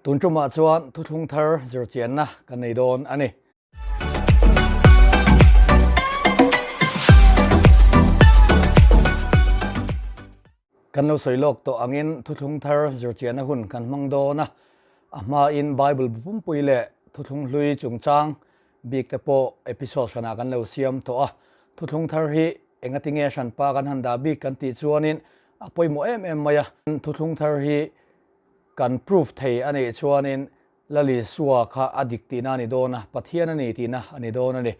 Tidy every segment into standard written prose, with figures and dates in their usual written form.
Tun tumah chuan thuthlung thar zirchianna kan nei dawn a ni. Kan lo sawi lawk tawh angin thuthlung thar zirchianna hun kan hmang dawn a, a hmain Bible bu pumpui leh thuthlung hlui chungchang bik te pawh episode hranah kan lo siam tawh a. Thuthlung thar hi engati nge hranpa kan han dah bik kan tih chuanin a pawimawh em em mai a. Thuthlung thar hi kan proof thei a nih chuanin Lalisua kha a dik tihna a ni dawn a, Pathian a ni tihna a ni dawn a ni.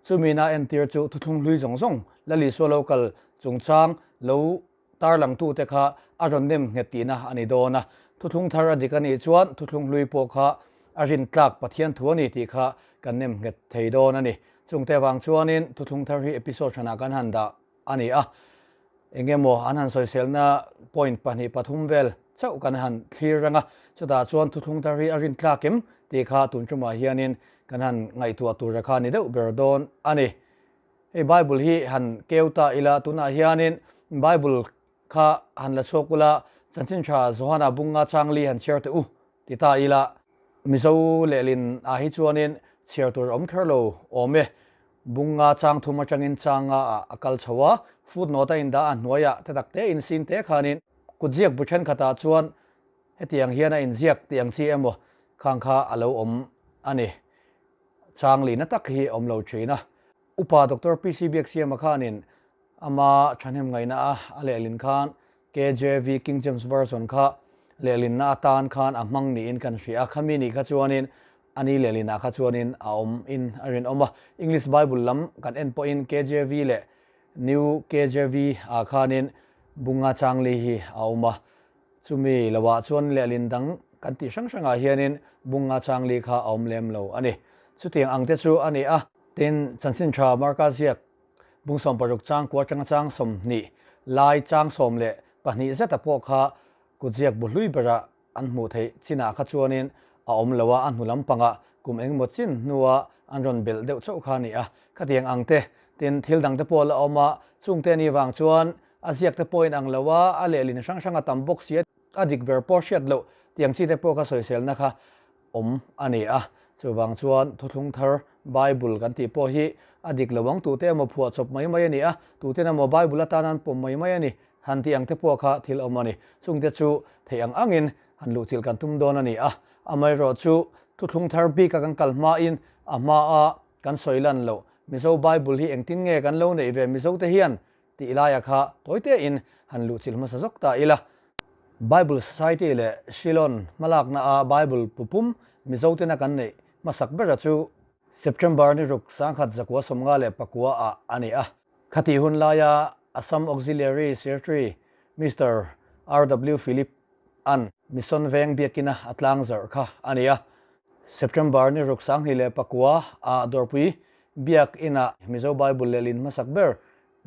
Chumi na entir chu thuthlung hlui zawng zawng Lalisua lo kal chungchang lo tarlangtute kha a rawn nem nghet tihna a ni dawn a. Thuthlung thar a dik a nih chuan thuthlung hlui pawh kha a rintlak Pathian thu a ni tih kha kan nem nghet thei dawn a ni. Chungte vang chuanin thuthlung thar hi episode hranah kan han dah a ni a. Eng emaw an han sawiselna point pahnih pathum vel chauh kan han thlir reng a, chutah chuan thuthlung thar hi a rin tlak em tih kha tun tumah hianin kan han ngaihtuah tur kha ni deuh ber dawn a ni. Hei Bible hi han keu ta ila tunah hianin Bible kha han la chhuak ula chanchin tha Johana bunga changli han chhiar teh u ti ta ila Mizo lehlin ah hi chuanin chhiar tur a awm kher lo awm e. Bunga chang thum atangin changa ah a kal chho a, footnote a indah a hnuaiah te tak te in sin te khanin kutziak bu thenkhatah chuan hetiang hian a inziak tih ang chi emaw khang kha a lo awm a ni. Chang lihna tak hi awm lo thin a. Upa Doctor PC Biaksiama khanin ama thahnem ngaihna a a lehlin khan KJV, King James Version, kha lehlinna atan khan a hmang niin kan hria a, khami nih kha chuanin a ni lehlinah kha chuanin a awm in a rinawm a. English Bible lam kan en pawhin KJV leh New KJV ah khanin bunga changli hi a awm a. Chumi loah chuan lehlin dang kan tih hrang hrangah hianin bunga changli kha a awm lem lo a ni. Chutiang ang te chu a ni a. Tin, chanchin tha Marka ziak Bung 60 chang kua atanga chang 20 lai chang 12 zeta pawh kha kutziak bu hlui bera an hmuh theih chinah kha chuanin a awm lo a, a hnu lampangah kum engemaw chin hnua an rawn belh deuh chauh kha a ni a. Khatiang ang te, tin thil dang te pawh a la awm a, chungte a nih vang chuan a ziak te pawhin ang lo a, a lehlin hrang hrang a tam bawk si a, a dik ber pawh hriat loh tiang chi te pawh kha sawiselna kha awm a ni a. Chuvang chuan thuthlung thar Bible kan tih pawh hi a dik lo ang tute emaw phuah chawp mai mai a ni a, tuten emaw Bible atan an pawm mai mai a ni han tih ang te pawh kha thil awm a ni. Chungte chu theih ang angin han luhchilh kan tum dawn a ni a. Amaherawh chu thuthlung thar bika kan kal hmain a hmaa kan sawi lan loh Mizo Bible hi engtin nge kan lo neih ve Mizote hian Tih laia kha tawi tein han luhchilh hmasa zawk ta ila. Bible Society leh Shillon hmalakna a Bible pupum Mizo tena kan neih hmasak bera chu September ni ruk 1954 ah a ni a. Khatih hun laia Assam Auxiliary Secretary Mister RW Philip an Mission Veng biakina a tlang zarh kha a ni a. September ni ruk 2009 ah Dawrpui Biak inah Mizo Bible lehlin hmasak ber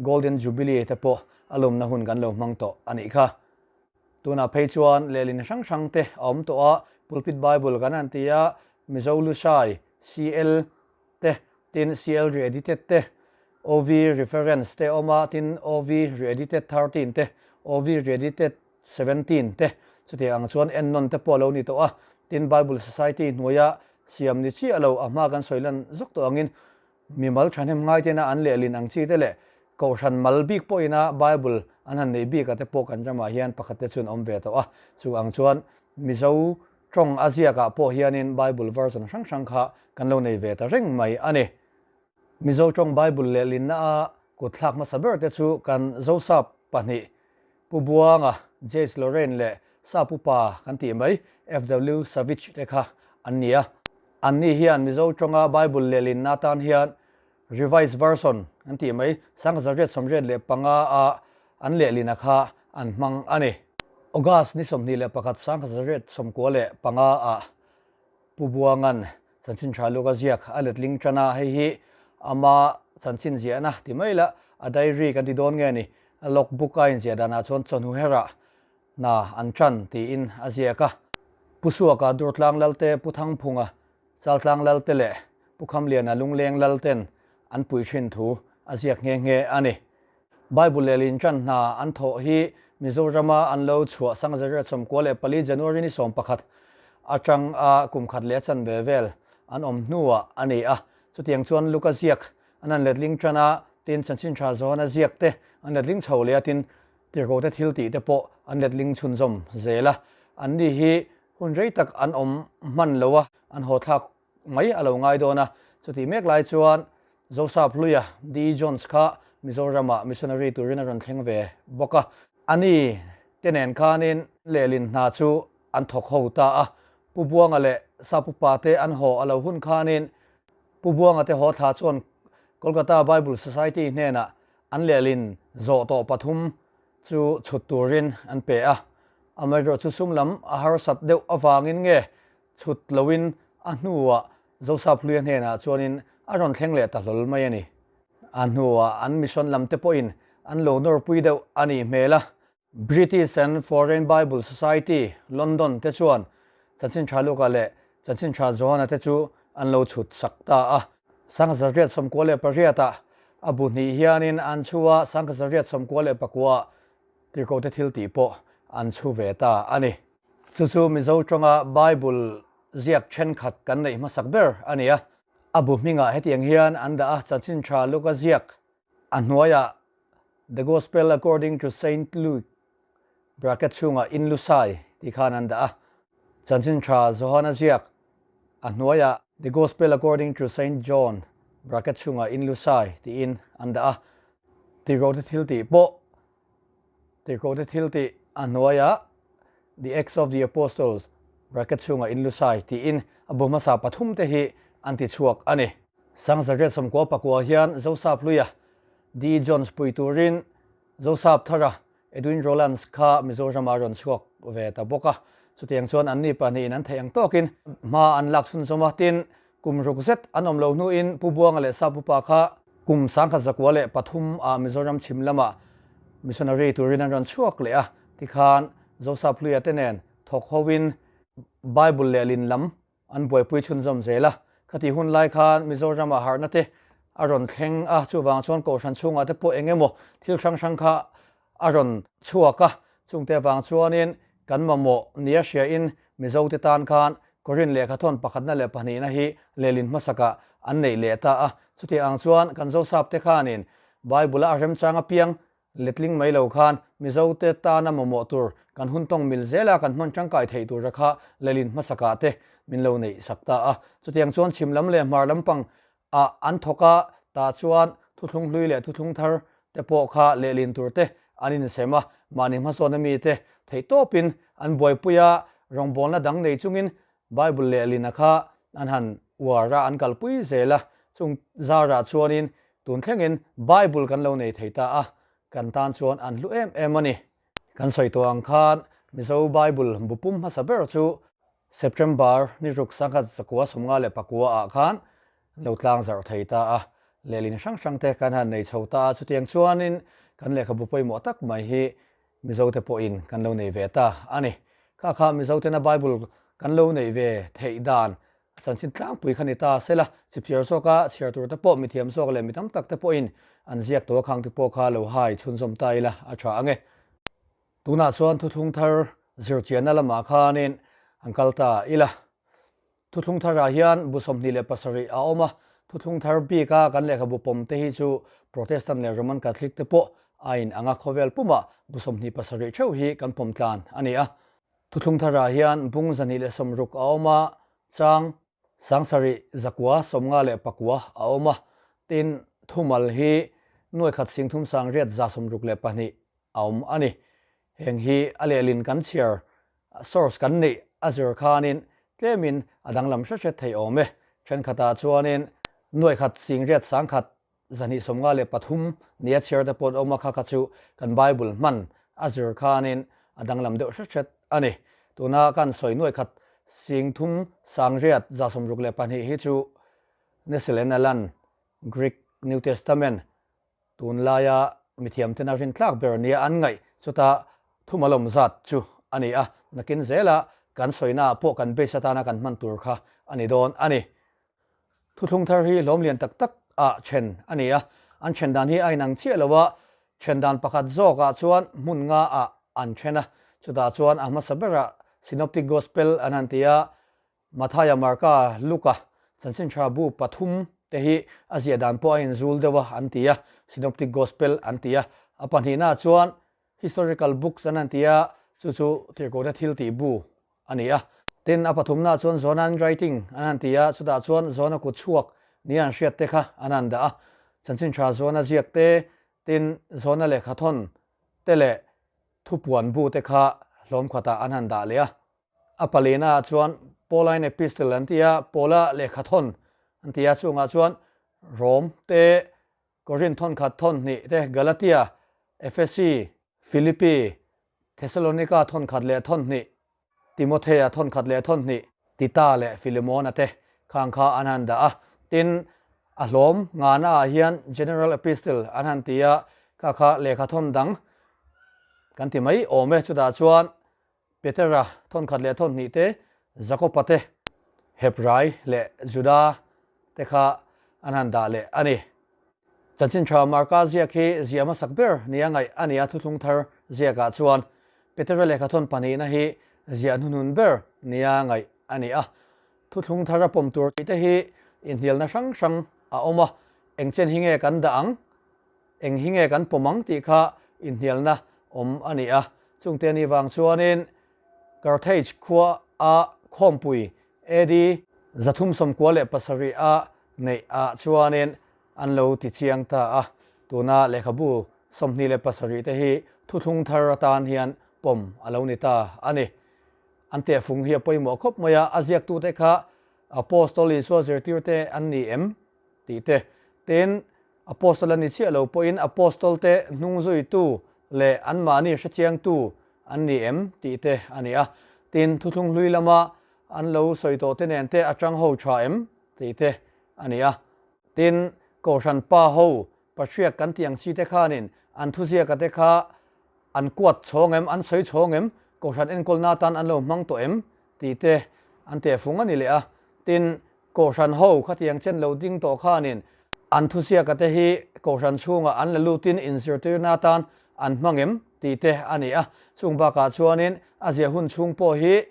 Golden Jubilee te pawh a lawmna hun kan lo hmang tawh a nih kha. Tunah phei chuan lehlin hrang hrang te a awm tawh a, Pulpit Bible kan han ti a, Mizo Lushai, CL, te, tin CL Re-edited te, OV Reference te a awm a, tin OV Re-edited 13 te, OV Re-edited 17 te, chutiang ang chuan ennawn te pawh a lo ni tawh a, tin Bible Society hnuaia siam ni chiah lo a hma kan sawi lan zawk tawh angin mimal thahnem ngai tena an lehlin ang chi te leh Kohhran mal bik pawhina Bible an han neih bik a te pawh kan ramah hian pakhat te chuan awm ve tawh a, chu ang chuan Mizo tawng a ziakah pawh hianin Bible version hrang hrang kha kan lo nei ve ta reng mai a ni. Mizo tawng Bible lehlinna a kutthlak hmasa ber te chu kan Zosap pahnih Pu Buanga, Jace Lorraine leh Sap upa kan tih mai FW Savage te kha an ni a. Anni hian Mizo tawnga Bible lehlinna atan hian Revised Version an tih mai 1985 a an lehlina kha an hmang a ni. August ni 21 1995 ah Pu Buanga'n chanchin tha luk a ziak a letling tan a, hei hi ama chanchin ziahna ti mai la, a diary kan ti dawn nge ni, a log book a inziah danah chuan chawhnu herah hna an tan tiin a ziak a. Pu Suaka Durtlang Lalte, Pu Thangphunga Chaltlang Lalte leh Pu Khamliana Lungleng Lalten an pui thin thu a ziak nghe nghe a ni. Bible lehlin tan hna an thawh hi Mizorama an lo chhuah 1994 January ni 11. atang a kum khat leh a chanve vel an awm hnuah a ni a. Chutiang chuan Luka ziak an han letling tan a, tin Chanchin Tha Johana ziak te an letling chho leh a, tin Tirhkohte thil tih te pawh an letling chhunzawm zel a. Anni hi hun rei tak an awm hman lo a, an haw thlak mai a lo ngai dawn a. Chutih mek lai chuan Zosap Hluia, DE. Jones kha Mizoramah missionary turin a rawn thleng ve bawk a. Ani te nen khanin lehlin hna chu an thawk ho ta a. Pu Buanga leh Sap upa te an haw a lo hun khanin Pu Buanga te haw thla chuan Kolkata Bible Society hnenah an lehlin zawh tawh pathum chu chhut turin an pe a. Amaherawhchu sum lam a harsat deuh avangin nge chhut loin a hnuah Zosap Hluia hnenah chuanin a rawn thleng leh ta hlawl mai a ni. A hnuah an mission lam te pawhin an lo nawrpui deuh a nih hmel a. British and Foreign Bible Society, London te chuan Chanchin Tha Luka leh Chanchin Tha Johana te chu an lo chhut sak ta a. 1898ah a bu hnih hianin an chhu a, 1899ah Tirhkohte thiltih pawh an chhu ve ta a ni. Chu chu Mizo tawnga Bible ziak thenkhat kan neih hmasak ber a ni a. A bu hmingah hetiang hian an dah a, Chanchin Tha Luka ziak a hnuaiah The Gospel According to Saint Luke bracket chhungah In Lusai tih khan an dah a. Chanchin Tha Johana ziak a hnuaiah The Gospel According to Saint John bracket chhungah In Lusai tiin an dah a. Tirhkohte thiltih pawh Tirhkohte thiltih a hnuaiah The Acts of the Apostles bracket chhungah In Lusai tiin a bu hmasa pathum te hi an ti chhuak a ni. 1999 hian Zosap Hluia, D. Jones pui turin Zosap Thara, Edwin Rowlands kha Mizorama rawn chhuak ve ta bawk a. Chutiang chuan anni pahnihin an theih ang tawkin hma an lak chhunzawm a, tin kum ruk zet an awm lo hnuin Pu Buanga leh Sap Upa kha kum 1903 ah Mizoram chhim lamah missionary turin an rawn chhuak leh a, tikhan Zosap Hluia te nen thawk hoin Bible lehlin lam An buaipui chhunzawm zel a, khatih hun lai khan Mizoramah harhna te a rawn thleng a, chuvang chuan Kohhran chhungah te pawh eng emaw thil hrang hrang kha a rawn chhuak a, chungte avang chuanin kan mamawh nia hriain Mizote tan khan Korin lehkhathawn pakhatna leh pahnihna hi lehlin hmasakah an neih leh ta a, chutiang ang chuan kan Zosapte khanin Bible-a a remchang apiang Letling mai lo khan Mizote tana mamawh tur kan hun tawng mil zela kan hman tangkai theih tura kha lehlin hmasakah te min lo neih sak ta a. Chutiang chuan chhim lam leh hmar lampang ah an thawk a, tah chuan thuthlung hlui leh thuthlung thar te pawh kha lehlin tur te an insem a, mahni hmasawn ami te theihtawpin an buaipui a, rawngbawlna dang nei chungin Bible lehlina kha an han uar a, an kalpui zel a, chung zarah chuanin tun thlengin Bible kan lo nei thei ta a, kan tan chuan an hlu em em a ni. Kan sawi tawh ang khan Mizo Bible bu pum hmasa ber chu September ni ruk 1954 ah khan an lo tlang zarh thei ta a, lehlin hrang hrang te kan han nei chho ta a, chutiang chuanin kan lehkhabu pawimawh tak mai hi Mizote pawhin kan lo nei ve ta a ni. Kha kha Mizotena Bible kan lo neih ve theih dan a chanchin tlangpui kha ni ta sela, chipchiar zawka chhiar turte pawh mithiam zawk leh mi tam takte pawhin an ziak tawh a khangte pawh kha lo hai chhunzawm ta ila a tha ang e. Tunah chuan thuthlung thar zirchianna lamah khanin an kal ta ila. Thuthlung tharah hian bu 27 a awm a, thuthlung thar bika kan lehkhabu pawm te hi chu Protestant leh Roman Catholic te pawh a in ang a, khawvel pumah bu 27 theuh hi kan pawm tlan a ni a. Thuthlung tharah hian bung 160 a awm a, chang 7959 a awm a, tin thumal hi nuaikhat singthum sangriat 162 a awm a ni. Heng hi a lehlin kan chhiar source kan neih a zir khanin tlemin a danglam hret hret thei awm e. Thenkhatah chuanin nuaikhat singriat sangkhat 253 nia chhiar te pawh an awm a, kha kha chu kan Bible hman a zir khanin a danglam deuh hret hret a ni. Tuna kan sawi nuaikhat singthum sangriat 162 hi chu Nestle and Aland Greek New Testament Tunlaia mithiamten a rintlak ber nia an ngaih chuta thumalawm zat chu a ni a, nakin zela kan sawinaah pawh kan base atana kan hman tur kha a ni dawn a ni. Thuthlung thar hi hlawm lian tak tak ah then a ni a, an then dan hi a inang chiah lo a, then dan pakhat zawkah chuan hmun nga ah an then a, chutah chuan a hmasa berah Synoptic Gospel an han ti a, Mathaia, Marka, Luka chanchin tha bu pathum te hi a ziah dan pawh a inzul deuh a an ti a, Synoptic Gospel an ti a. A pahnihnaah chuan Historical Books an han ti a, chu chu tirhkohna thil tih bu a ni a. Tin, a pathumnaah chuan John-an Writing an han ti a, chutah chuan John-a kut chhuak nia an hriat te kha an han dah a. Chanchin tha John-a ziak te, tin, John-a lehkhathawn te leh thupuan bu te kha hlawm khatah an han dah leh a. A palina ah chuan Pauline Epistle an ti a, Paula lehkhathawn an ti a, chungah chuan Rom te, Korinth thawn khat thawn hnih te, Galatia, Ephesi, Philippi, Thessalonika thawn khat leh thawn hnih, Timothea thawn khat leh thawn hnih, Tita leh Philemona te khang kha an han dah a. Tin, a hlawm ngana ah hian General Epistle an han ti a, kha kha lehkha thawn dang kan ti mai awm e, chutah chuan Petera thawn khat leh thawn hnih te, Jakoba te, Hebrai leh Juda te kha an han dah leh a ni. Chanchin tha Marka ziak hi ziah hmasak ber nia ngaih a ni a, thuthlung thar ziakah chuan Petera lehkha thawn pahnihna hi ziah hnuhnun ber nia ngaih a ni a. Thuthlung thar a pawm tur tih te hi inhnialna hrang hrang a awm a, eng chen hi nge kan dah ang? Eng hi nge kan pawm ang tih kha inhnialna awm a ni a. Chungte ni vang chuanin Carthage khua a khawmpui AD 397 a neih ah chuanin an lo ti chiang ta a. Tuna lehkhabu 27 te hi thuthlung thar atan hian pawm a lo ni ta a ni. An tehfung hi a pawimawh khawp mai a, a ziaktute kha Apostol Isua zirtirte an ni em tih te. Tin, Apostol a ni chiah lo pawhin Apostol te hnung zuitu leh anmahni hrechiangtu an ni em tih te a ni a. Tin, thuthlung hlui lama an lo sawi tawh te nen te a tang ho tha em tih te a ni a. Tin, Kohhran pa ho Patriarch kan tih ang chi te khanin an thuziaka te kha an kuat chhawng em, an sawi chhawng em, Kohhran enkawlna atan an lo hmang tawh em tih te an tehfung a ni leh a. Tin, Kohhran ho khatiang chen lo ding tawh khanin an thuziaka te hi Kohhran chhungah an la lutin inzirtirna atan an hmang em tih te a ni a. Chung bakah chuanin a ziah hun chhung pawh hi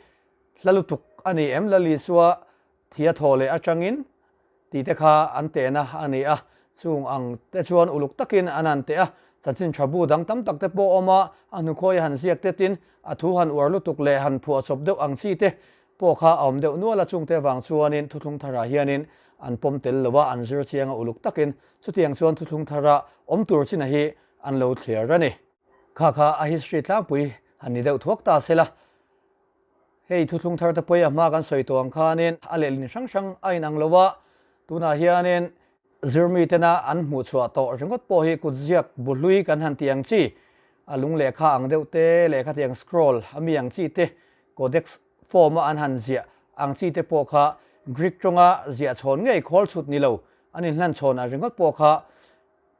hla lutuk a ni em, Lal Isua thia thaw leh atangin tih te kha an tehna a ni a. Chung ang te chuan uluk takin an han teh a, chanchin tha bu dang tam tak te pawh a awm a, a hnukhawi a han ziak te tin a thu han uar lutuk leh han phuahchawp deuh ang chi te pawh kha a awm deuh nual a, chungte vang chuanin thuthlung tharah hianin an pawm tel lo a, an zir chiang a uluk takin chutiang chuan thuthlung thara awm tur china hi an lo thliar a ni. Kha kha a history tlangpui han ni deuh thuak ta sela, hei thuthlung thar te pawh hi a hma kan sawi tawh ang khanin a lehlin hrang hrang a inang lo a, tunah hianin zirmi tena an hmuh chhuah tawh ringawt pawh hi kutziak bu hlui kan han tih ang chi, a lung lehkha ang deuh te, lehkha tiang scroll a mi ang chi te, codex form a an han ziah ang chi te pawh kha Greek tawnga ziah chhawn ngei khawl chhut ni lo an inhlan chhawn ang ringawt pawh kha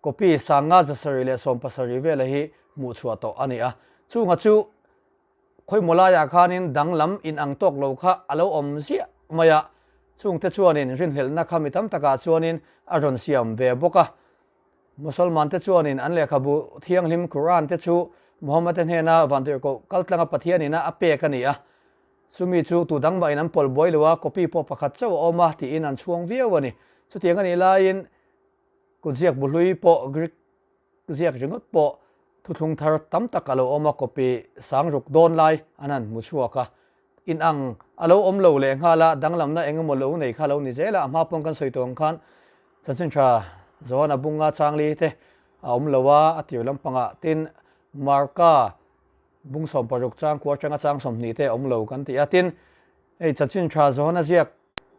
copy 5,770 vela hi hmuh chhuah tawh a ni a. Chunga chu khawimaw laiah khanin danglam inang tawk lo kha a lo awm ziah mai a, chungte chuanin rinhlelhna kha mi tam takah chuanin a rawn siam ve bawk a. Musalman te chuanin an lehkhabu thianghlim Quran te chu Muhammad-a hnena vantirhkoh kaltlanga Pathian ina a pek a ni a, chumi chu tu dang mahin an pawlh buai lo a, copy pawh pakhat chauh a awm a tiin an chhuang viau a ni. Chutiang a nih laiin kutziak bu hlui pawh Greek ziak ringawt pawh thuthlung thar tam tak a lo awm a, copy sangruk dawn lai an han hmu chhuak a, inang a lo awm lo leh nghal a, danglamna eng emaw lo nei kha lo ni zel a, a hma pawn kan sawi tawh ang khan Chanchin tha Johana bunga changli te a awm lo a, a tir lampangah tin Marka bung 16 chang kua atanga chang 20 te a awm lo kan ti a, tin hei Chanchin tha Johana ziak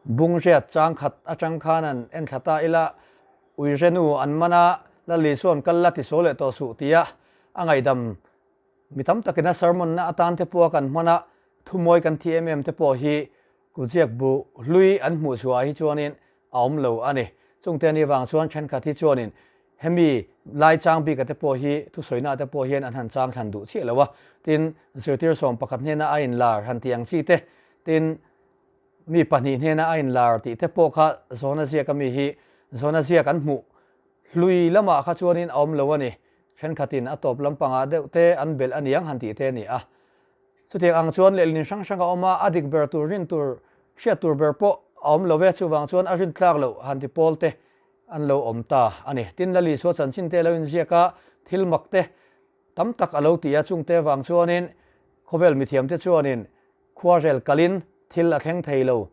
bung riat chang khat atang khan an en thla ta ila Uirenu an man a, Lal Isuan kal la ti sawl leh tawh suh tia a ngaihdam Mi tam takin a sermon na atan te pawh a kan hman a, thumawi kan thi em em te pawh hi kutziak bu hlui an hmuh chhuah ah hi chuanin a awm lo a ni. Chungte ani vang chuan thenkhat hi chuanin hemi lai chang bika te pawh hi thusawi te pawh hian an han chang thlan duh chiah lo a, tin zirtir sawm pakhat hnena a inlar han tih ang chi te, tin mi pahnih hnena a inlar tih te pawh kha zawna ziak ami hi zawna ziak an hmuh hlui lamah kha chuanin a awm lo a ni. Thenkhatin a tawp lampangah deuh te an belh a niang han tih te a ni a. Chutiang ang chuan lehlin hrang hrang a awm a, a dik ber tur rin tur Hriat tur ber pawh a awm lo ve, chuvang chuan a rintlak loh han ti pawl te an lo awm ta a ni. Tin, Lal Isua chanchin te lo inziak a, thil mak te tam tak a lo ti a, chungte vang chuanin khawvel mithiamte chuanin khuarel kalin thil a thleng thei lo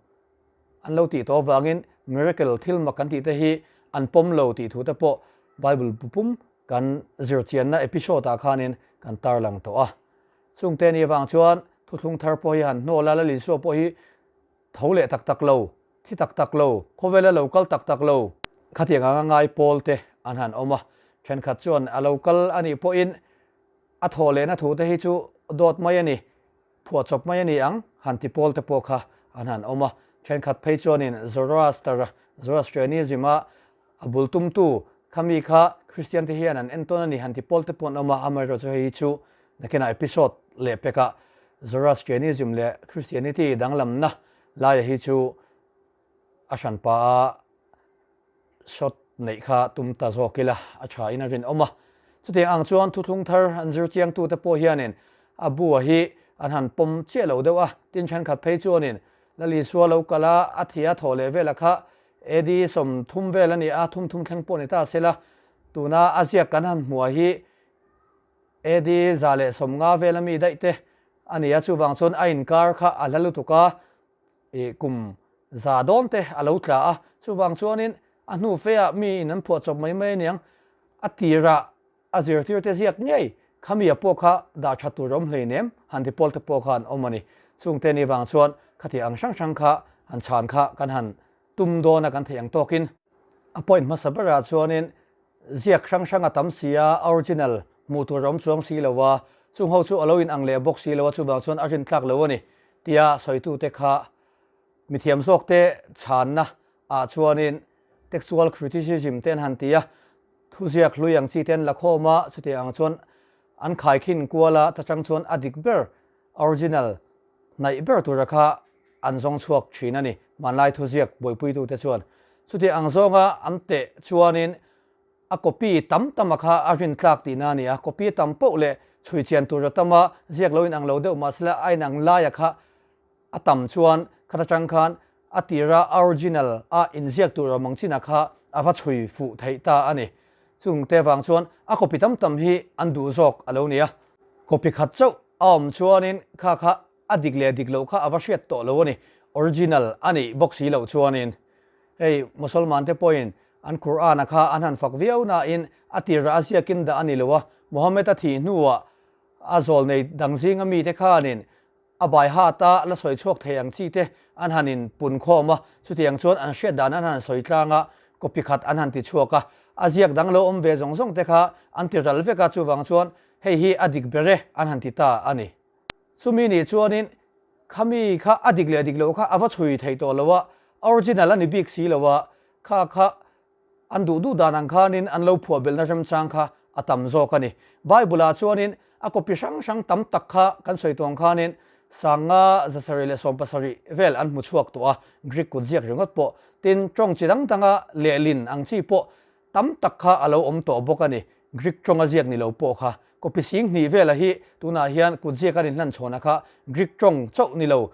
an lo tih tawh avangin miracle thil mak kan tih te hi an pawm lo tih thu te pawh Bible bu pum kan zirchianna episode ah khanin kan tarlang tawh a. Chungte ni avang chuan thuthlung thar pawh hi han hnawl a, Lal Isua pawh hi tho leh tak tak lo, thi tak tak lo, khawvela lo kal tak tak lo, khatiang anga ngai pawl te an han awm a, thenkhat chuan a lo kal a nih pawhin a thawh lehna thu te hi chu dawt mai a ni, phuahchawp mai a ni ang han ti pawl te pawh kha an han awm a, thenkhat phei chuanin Zoroaster, Zoroastrianism-a A bul tumtu kha mi kha Kristian te hian an entawn a ni han ti pawl te pawh an awm a, amaherawhchu hei hi chu nakinah episode leh pekah Zoroastrianism leh Christianity danglamna laia hi chu a hranpa a shot neih kha tum ta zawk ila a tha in a rinawm a. Chutiang ang chuan thuthlung thar an zir chiangtu te pawh hianin a bua hi an han pawm chiah lo deuh a, tin thenkhat phei chuanin Lal Isua lo kal a, a thih a thawh leh vela kha AD 30 vel a ni a, thum thum thleng pawh ni ta se la, tuna a ziak kan han hmuh hi AD 150 vel a mi daih te a ni a, chuvang chuan a inkar kha a hla lutuk a, ih kum za dawn te a lo tla a, chuvang chuanin a hnu feah mi in an phuah chawp mai mai aniang, a tirah a zirtir te ziak ngei khamia pawh kha dah that tur a awm hleinem han ti pawl te pawh kha an awm a ni. Chungte ni vang chuan khati ang hrang hrang kha han chhan kha kan han tum dawn a kan theih ang tawkin. A point hmasa berah chuanin ziak hrang hrang a tam si a, original hmuh tur a awm chuang si lo a, chung ho chu a lo in ang leh bawk si lo a, chuvang chuan a rintlak lo a ni tia sawitute kha mithiam zawkte chhanna ah chuanin textual criticism te an han ti a, Thuziak hlui ang chi te an la khawm a, chutiang ang chuan an khaikhin kual a, ta chang chuan a dik ber, original, hnaih ber tura kha an zawng chhuak thin a ni, hmanlai thuziak buaipuitute chuan. Chutiang ang zawnga an teh chuanin a copy tam tam a kha a rintlak tihna a ni a, copy tam poh leh chhui chian tura tama ziak lo inang lo deuh mahsela a inang laia kha A tam chuan khat atang khan a tira original a inziak tur awm ang chinah kha a va chhui fuh theih ta a ni. Chungte vang chuan a copy tam tam hi an duh zawk a lo ni a. Copy khat chauh a awm chuanin kha kha a dik leh dik loh kha a va hriat tawh lo a ni. Original a nih bawk si loh chuanin hei Mosolman te pawhin an Quran-a kha an han fak viau nain a tira a ziakin dah a ni lo a, Mohammed-a thih hnuah a zawlnei dang zinga mite khanin A bai hata la sawi chhuak thei ang chi te an han in pun khawm a, chutiang chuan an hriat dan an han sawi tlang a, copy khat an han ti chhuak a, a ziak dang lo awm ve zawng zawng te kha an ti ral vek a, chuvang chuan hei hi a dik ber e an han ti ta a ni. Chumi nih chuanin khami kha a dik leh dik loh kha a va chhui theih tawh lo a, original a ni bik si lo a, kha kha An duh duh dan ang khanin an lo phuah belhna remchang kha a tam zawk a ni. Bible-ah chuanin a copy hrang hrang tam tak kha kan sawi tawng khanin 50 770 vel an hmu chhuak tawh a, Greek kut ziak ringawt pawh. Tin, tawng chi dang danga lehlin ang chi pawh tam tak kha a lo awm tawh bawk a ni. Greek tawnga ziak ni lo pawh kha copy 2000 vela hi tunah hian kut ziak an inhlan chhawn a kha Greek tawng chauh ni lo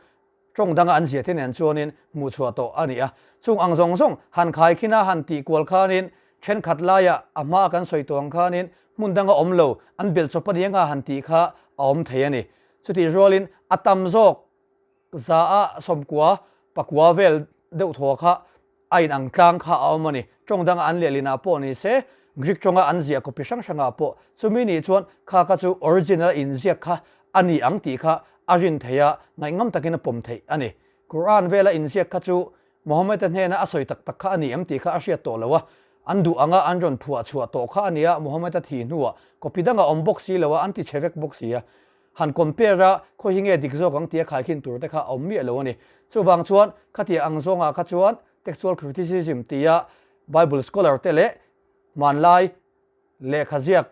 Tawng danga an zia te nen chuanin hmuh chhuah tawh a ni a. Chung ang zawng zawng han khai khin a han tih kual khanin thenkhat laia a hmaa kan sawi tawh ang khanin hmun danga awm lo an belh chawp a ni anga han tih kha a awm thei a ni. Chutih rualin a tam zawk za a sawmkua pakua vel deuh thaw kha A inang tlang kha a awm a ni. Tawng danga an lehlinah pawh ni se, Greek tawnga an ziah copy hrang hrangah pawh chumi nih chuan kha kha chu original a inziak kha a ni ang tih kha a rin theih a, ngaihngam takin a pawm theih a ni. Quran vela inziak kha chu Mohammed-a hnena a sawi tak tak kha a ni em tih kha a hriat tawh lo a, an duh anga an rawn phuah chhuah tawh kha a ni a, Mohammed-a thih hnuah copy danga awm bawk si lo a, an ti chhe vek bawk si a. Han compare a, khawi hi nge dik zawk ang tia khaikhin tur te kha a awm miah lo a ni. Chuvang chuan khatia ang zawngah kha chuan textual criticism tia Bible scholar te leh hmanlai lehkha ziak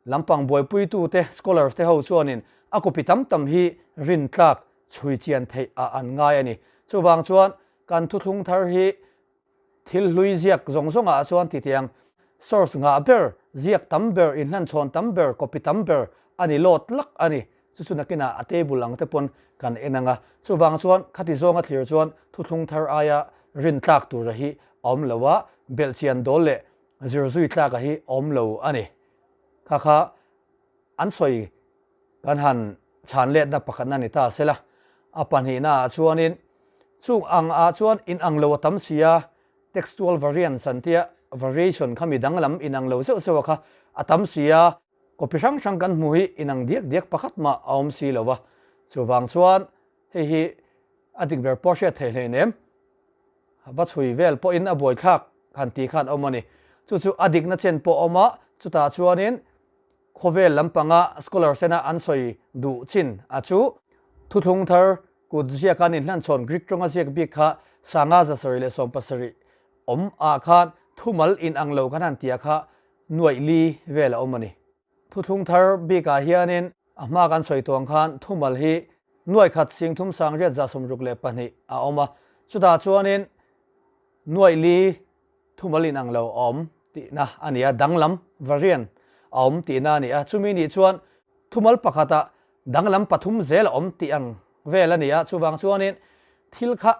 lampang buaipuitu te scholars te ho chuanin a copy tam tam hi rintlak chhui chian theih ah an ngai a ni. Chuvang chuan kan thuthlung thar hi Thil hlui ziak zawng zawngah chuan titiang source ngah ber, ziak tam ber, inhlanchhawn tam ber, copy tam ber a ni lawt lak a ni. Chu chu nakinah a table ang te pawn kan en ang a. Chuvang chuan khati zawnga thlir chuan thuthlung thar aia rintlak tura hi a awm lo a, belhchian dawl leh zir zui tlaka hi a awm lo a ni. Kha kha an sawi kan han chhan letna pakhatna ni ta sela. A pahnihna ah chuanin chung ang ah chuan inang lo a tam si a, textual variants an tia, variation kha mi danglam inang lo zeuh zeuh a kha a tam si a, Copy hrang hrang kan hmuh hi inang diak diak pakhat mah a awm si lo va, chuvang chuan hei hi a dik ber pawh hriat theih hleinem. Va chhui vel pawhin a buaithlak han tih khan awm a ni. Chu chu a dikna chen pawh a awm a, chutah chuanin khawvel lampanga scholar sena an sawi duh chin a chu. Thuthlung thar kut ziak an inhlanchhawn Greek tawnga ziak bik kha sanga 770 awm ah khan thumal inang lo kan han tia kha nuaih li vel a awm a ni. Thuthlung thar bikah hianin a hma kan sawi tuang khan thumal hi nuaih khat sing thum sang riat za 62 a awm a, chutah chuanin nuaih li thumal inang lo a awm tihna a ni a, danglam, variant, a awm tihna a ni a, chumi nih chuan thumal pakhatah danglam pathum zel a awm tih ang vel a ni a, chuvang chuanin thil kha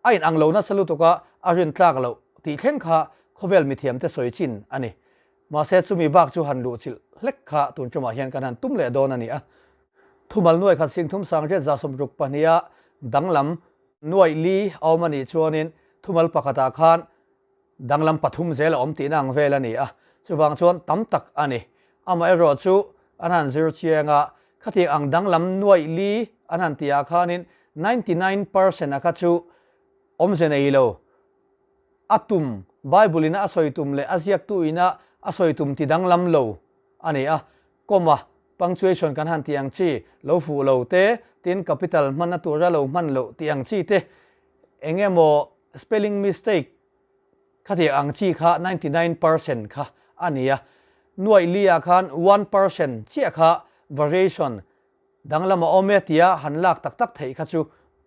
A inang lo nasa lutuk a, a rin tlak loh tih thleng kha khawvel mithiamte sawi chin a ni. Mahse chumi bak chu han luhchilh hlek kha tun tumah hian kan han tum leh dawn a ni a. Thumal nuai khat sing thum sang riat za sawm ruk pahniha danglam nuaih li a awm a nih chuanin thumal pakhatah khan danglam pathum zel a awm tihna ang vel a ni a, chuvang chuan tam tak a ni. Amaherawh chu an han zir chiang a, khatiang ang danglam nuaih li an han tihah khanin 99 percent a kha chu awmze nei lo. A tum, Bible ina a sawi tum leh a ziaktu ina a sawi tum ti danglam lo a ni a. Comma, punctuation kan han tih ang chi lo fuh lo te, tin capital hmanna tura lo hman loh tih ang chi te, eng emaw spelling mistake Khatiang ang chi kha 99% kha a ni a, nuaih li ah khan 1% chiah kha variation danglam a awm e tia han lak tak tak theih kha chu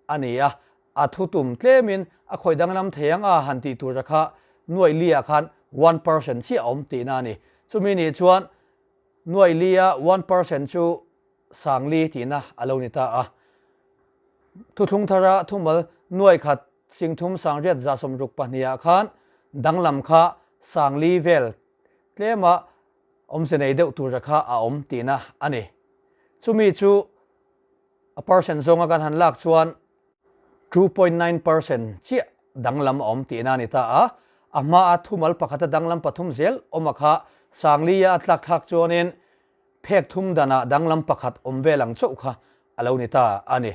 a ni a, a thutum tlemin a khawih danglam thei ang a han tih tura kha nuaih li ah khan 1% chiah a awm tihna a ni. Chumi nih chuan nuaih li a 1% chu sangli tihna a lo ni ta a. Thuthlung thara thumal nuaih khat Singthum sangriat za sawmruk pahnih ah khan danglam kha sangli vel tlema awmze nei deuh tura kha a awm tihna a ni. Chumi chu a percent zawnga kan han lak chuan 2.9% chiah danglam a awm tihna a ni ta a. A hmaa thumal pakhata danglam pathum zel awma kha sangli a a tlak thlak chuanin phek thum danah danglam pakhat awm vel ang chauh kha a lo ni ta a ni.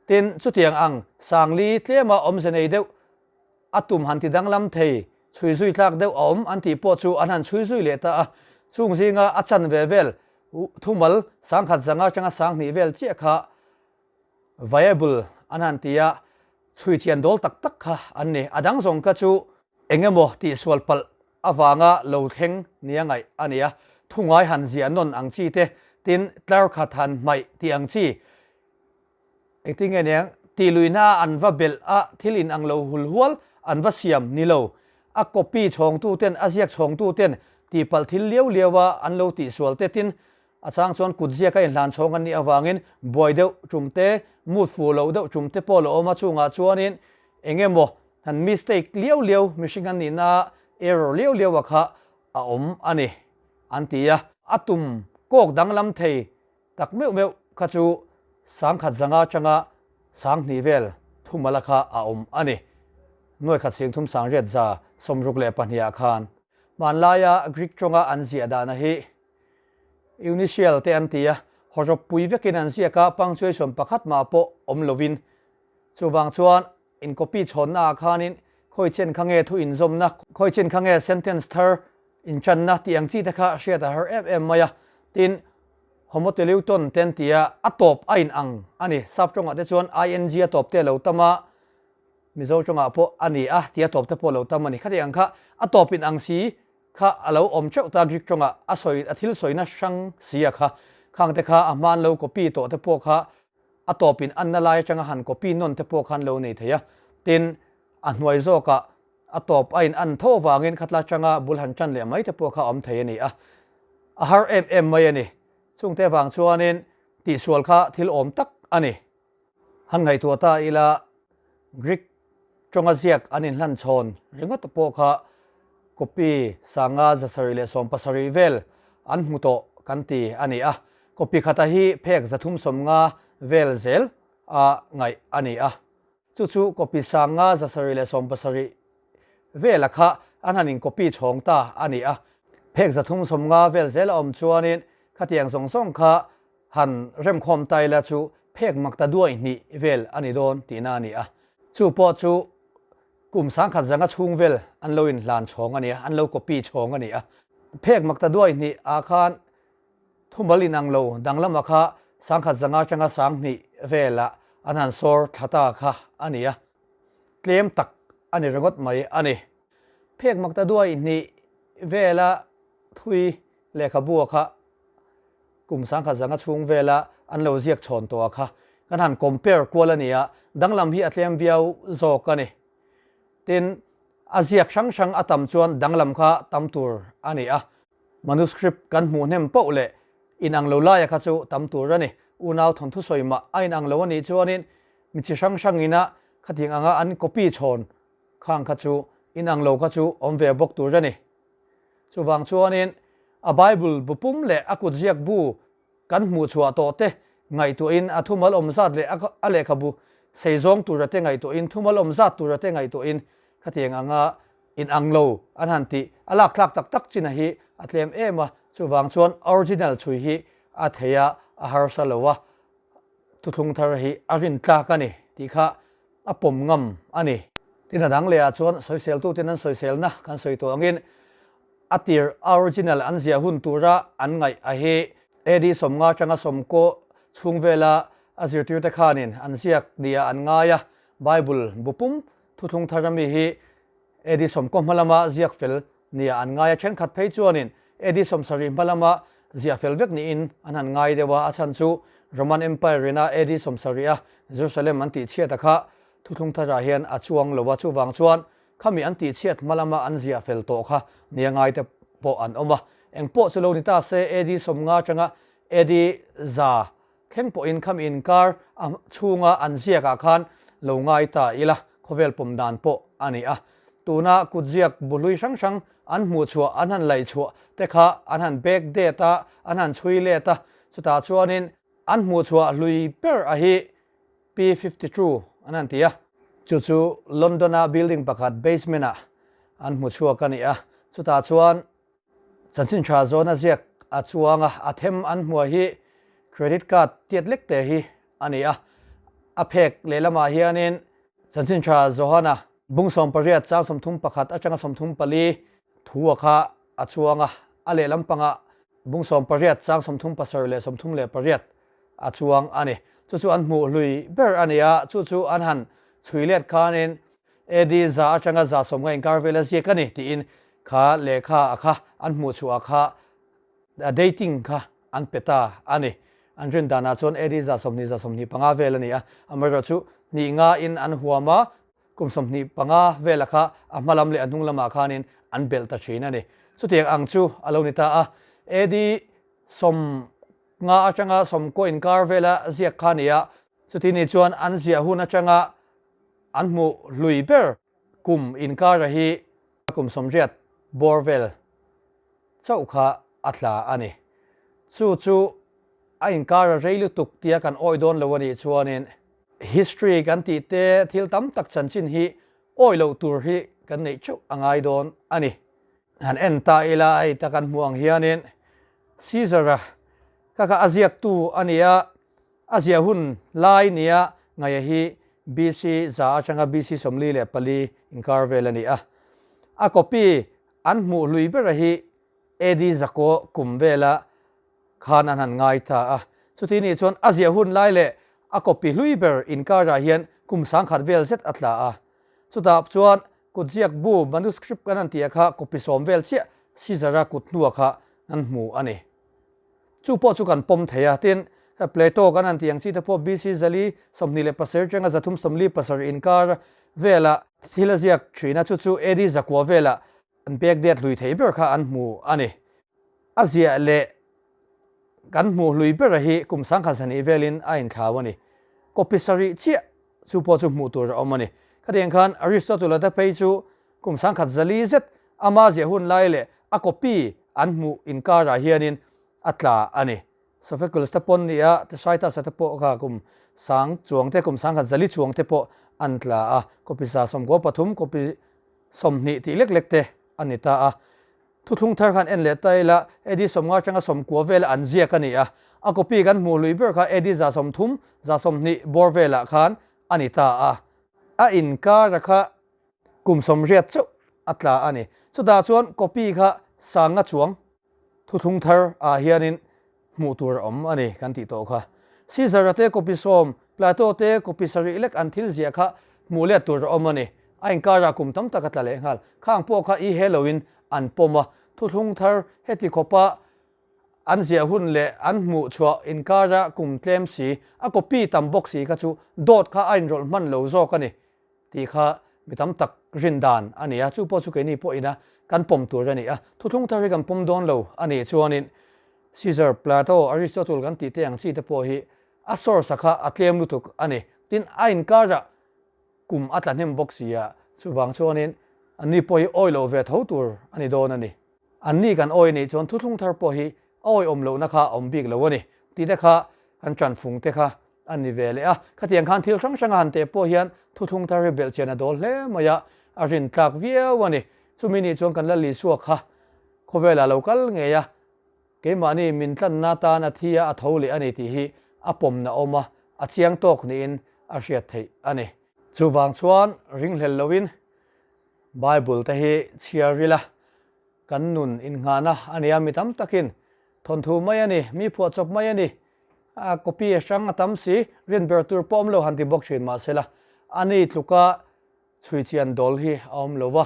Tin, chutiang ang sangli tlema awmze nei deuh a tum han ti danglam thei, chhui zui tlak deuh a awm an tih pawh chu an han chhui zui leh ta a. Chung zinga a chanve vel thumal sangkhat zanga atanga sanghnih vel chiah kha viable an han ti a, chhui chian dawl tak tak kha an ni. A dang zawng kha chu eng emaw tihsual palh avanga lo thleng nia ngaih a ni a, thungai han ziah nawn ang chi te, tin tlar khat han hmaih tih ang chi Engtin nge niang, tih luihna a an va belh a thil in ang lo hul hual an va siam ni lo. A copy chhawngtu ten, a ziak chhawngtu ten tihpalh thil liau liau a an lo tihsual te tin a chang chuan kut ziak a inhlan chhawng an nih avangin buai deuh tum te, mood fuh loh deuh tum te pawh lo awm a chungah chuanin eng emaw han mistake liau liau mihring an nihna a error liau liau a kha a awm a ni an ti a. A tum kawk danglam thei Tak meuh meuh kha chu sangkhat zanga atanga sanghnih vel thumala kha a awm a ni. Nuaikhat singthum sangriat za 62 ah khan. Hmanlaia Greek tawnga an ziah dahna hi Uncial te an ti a, hawrawp pui vekin an ziak a, punctuation pakhat mah pawh awm lovin. Chuvang chuan In copy chhawnna ah khanin khawi chen kha nge thu inzawmna, khawi chen kha nge sentence thar inchanna tih ang chi te kha hriat a har em em mai a. Tin, homoteleuton te an ti a, a tawp a in ang a ni. Sap tawngah te chuan ing a tawp te a lo tam a, Mizo tawngah pawh a ni a tih a tawp te pawh a lo tam a ni. Khatiang kha a tawp in ang si kha a lo awm teuh ta Greek tawngah a sawi a thil sawina hrang si a kha. Khang te kha a hmaan lo copy tawh te pawh kha A tawpin anna lai atanga han copy nawn te pawh khan lo nei thei a, tin, a hnuai zawkah a tawp a in an tho avangin khatla atanga bul han tan leh mai te pawh kha a awm thei a ni a, a har em em mai a ni. Chungte avang chuanin Tihsual kha thil awm tak a ni. Han ngaihtuah ta ila Greek tawnga ziak an inhlan chhawn ringawt pawh kha copy sanga 770 vel an hmu tawh kan ti a ni a. Copy khata hi phek 350 vel zel a ngaih a ni a. Chu chu copy sanga 770 vela kha an han in copy chhawng ta a ni a. Phek 350 vel zel a awm chuanin khatiang zawng zawng kha han remkhawm ta ila chu phek makta duai hnih vel a ni dawn tihna a ni a. Chu pawh chu kum sangkhat zanga chhung vel an lo inhlan chhawng a ni a, an lo copy chhawng a ni a. Phek makta duai hnih ah khan thumal inang lo danglam kha sangkhat zanga atanga 2000 velah an han sawr thla ta kha a ni a. Tlem tak a ni ringawt mai a ni. Phek makta duai hnih vela thui lehkhabu kha kum sangkhat zanga chhung vela an lo ziak chhawn tawh a kha kan han compare kual a ni a, danglam hi a tlem viau zawk a ni. Tin, a ziak hrang hrang a tam chuan danglam kha tam tur a ni a. Manuscript kan hmuh hnem poh leh inang lo laia kha chu tam tur a ni. Unau thawnthu sawi mah a inang lo a nih chuanin mi chi hrang hrangina khatiang anga an copy chhawn khang kha chu inang lo kha chu awm ve bawk tur a ni. Chuvang chuanin a Bible bu pum leh a kutziak bu kan hmuh chhuah tawh te ngaihtuahin a thumal awm zat leh a lehkhabu sei zawng tura te ngaihtuahin thumal awm zat tura te ngaihtuahin khatiang anga inang lo an han tih a lakthlak tak tak chin a hi a tlem em a, chuvang chuan original chhui hi a thei a, a harsa lo a, thuthlung thar hi a rintlak a ni tih kha a pawm ngam a ni. Tin a dang leh ah chuan sawiseltu ten an sawiselna kan sawi tawh angin a tir original an ziah hun tura an ngaih a hi AD 50 atanga 90 chhung vela a zirtirte khanin an ziak nia an ngai a, Bible bu pum thuthlung thar ami hi AD 90 hma lama ziak fel nia an ngai a, thenkhat phei chuanin AD 70 hma lama ziah fel vek niin an han ngai deuh a, a chhan chu Roman Empire ina AD 70 a Jerusalem an tihchhiat a kha thuthlung tharah hian a chuang lo a, chuvang chuan khami an tihchhiat hma lama an ziah fel tawh kha nia ngai te pawh an awm a. Engpawh chu lo ni ta se AD 50 atanga AD 100 Thleng pawhin khami inkar a chhunga an ziakah khan lo ngai ta ila, khawvel pawm dan pawh a ni a. Tuna kutziak bu hlui hrang hrang an hmuh chhuah, an han laih chhuah te kha an han back date a, an han chhui let a, chutah chuanin an hmuh chhuah hlui ber a hi P52 an han ti a. Chu chu London-a building pakhat basement-ah an hmu chhuak a ni a, chutah chuan Chanchin tha zawna ziak a chuang a, a them an hmuah hi credit card tiat lek te hi a ni a. A phek lehlamah hianin Chanchin tha Johana bung 18 chang 31 atanga 34 thu a kha a chuang a, a lehlam pangah bung 18 chang 37 leh 38 a chuang a ni. Chu chu an hmuh hlui ber a ni a, chu chu an han chhui let khanin AD 100 atanga 150 inkar vela ziak a ni tiin kha lehkha a kha an hmuh chhuah kha dating kha an pe ta a ni. An rin danah chuan AD 120 125 vel a ni a, amaherawhchu chu hnih nga in an huam a, kum 25 vela kha a hma lam leh a hnung lamah khanin an belh ta thin a ni. Chutiang ang chu a lo ni ta a, AD 50 atanga 90 inkar vela ziak kha a ni a, chuti ni chuan an ziah hun atanga an hmuh hlui ber kum inkara hi kum 80 bawr vel chauh kha a tla a ni. Chu chu a inkara rei lutuk tia kan awih dawn lo a nih chuanin history kan tih te thil tam tak chanchin hi awih loh tur hi kan neih theuh a ngai dawn a ni. Han en ta ila hei ta kan hmuh ang hianin Caesar-a kha kha a ziaktu a ni a, a ziah hun lai nia ngaia hi BC 100 atanga BC 44 inkar vel a ni a. A copy an hmuh hlui bera hi AD 900 kum vela khan an han ngai ta a. Chuti nih chuan a ziah hun lai leh a copy hlui ber inkarah hian kum 1000 vel zet a tla a. Chutah chuan kutziak bu manuscript kan han tih a kha copy 10 vel chiah Caesar-a kut hnua kha an hmu a ni. Chu pawh chu kan pawm thei a, tin, Plato kan han tih ang chi te pawh BC 427 atanga 347 inkar vela thil a ziak thin a, chu chu AD 900 vela an pek det hlui thei ber kha an hmu a ni. A ziah leh kan hmuh hlui bera hi kum sangkhat zahnih velin a inthlau a ni. Copy sarih chiah chu pawh chu hmuh tur a awm a ni. Khatiang khan Aristotle-a te phei chu kum sangkhat zali zet ama ziah hun lai leh a copy an hmuh inkarah hianin a tla a ni. Sophocles te pawn nia Tacitus-a te pawh kha kum sang chuang te, kum sangkhat zali chuang te pawh an tla a, copy 113, copy 20 tih lek lek te a ni ta a. Thuthlung thar khan en leh ta ila, AD 50 atanga 90 vela an ziak a ni a, a copy kan hmuh lui ber kha AD 130, 120 bawr velah khan a ni ta a. A inkara kha kum 80 chauh a tla a ni. Chutah chuan copy kha sanga chuang thuthlung thar ah hianin hmuh tur a awm a ni kan tih tawh kha. Caesar-a te copy 10, Plato te copy 7 lek an thil ziah kha hmuh let tur a awm a ni. A inkarah kum tam tak a tla leh nghal. Khang pawh kha i he loin an pawm a, thuthlung thar heti khawpa an ziah hun leh an hmuh chhuah inkara kum tlem si, a copy tam bawk si kha chu dawt kha a inrawlh hman lo zawk a ni. Tih kha mi tam tak rin dan a ni a, chu pawh chu keini pawhina kan pawm tur a ni a. Thuthlung thar hi kan pawm dawn lo a nih chuanin Caesar, Plato, Aristotle kan tih te ang chi te pawh hi a source a kha a tlem lutuk a ni. Tin, a inkarah kum a tla hnem bawk si a, chuvang chuanin anni pawh hi awi loh ve tho tur a ni dawn a ni. Anni kan awi nih chuan thuthlung thar pawh hi a awiawm lohna kha a awm bik lo a ni tih te kha kan tanfung te kha a ni ve leh a. Khatiang khan thil hrang hranga han teh pawh hian thuthlung thar hi belhchian a dawl hle mai a, a rin tlak viau a ni. Chumi nih chuan kan Lal Isua kha khawvelah lo kal ngei a, keimahni min tlanna atan a thi a, a tho leh a ni tih hi a pawmna awm a, a chiang tawk niin a hriat theih a ni. Chuvang chuan ringhlel loin Bible te hi chhiar ila kan nun innghahna a ni a, mi tam takin thawnthu mai a ni, mi phuahchawp mai a ni, a copy a hrang a tam si, rin ber tur pawh awm lo han ti bawk thin mahsela ani tluka chhui chian dawl hi a awm lo va,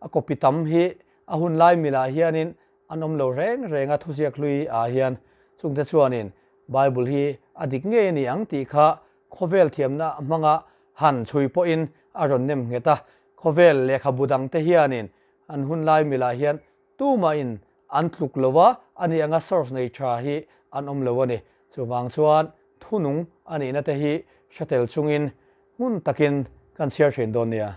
a copy tam hi a hun lai milah hianin an awm lo reng reng a thuziak hlui ah hian chungte chuanin Bible hi a dik ngei a ni ang tih kha khawvel thiamna hmanga han chhui pawhin a rawn nem nghet a, khawvel lehkhabu dangte hianin an hun lai milah hian tumahin an tluk lo a, ani anga source nei tha hi an awm lo a ni. Chuvang chuan thunung a nihna te hi hre tel chungin hmun takin kan chhiar thin dawn nia.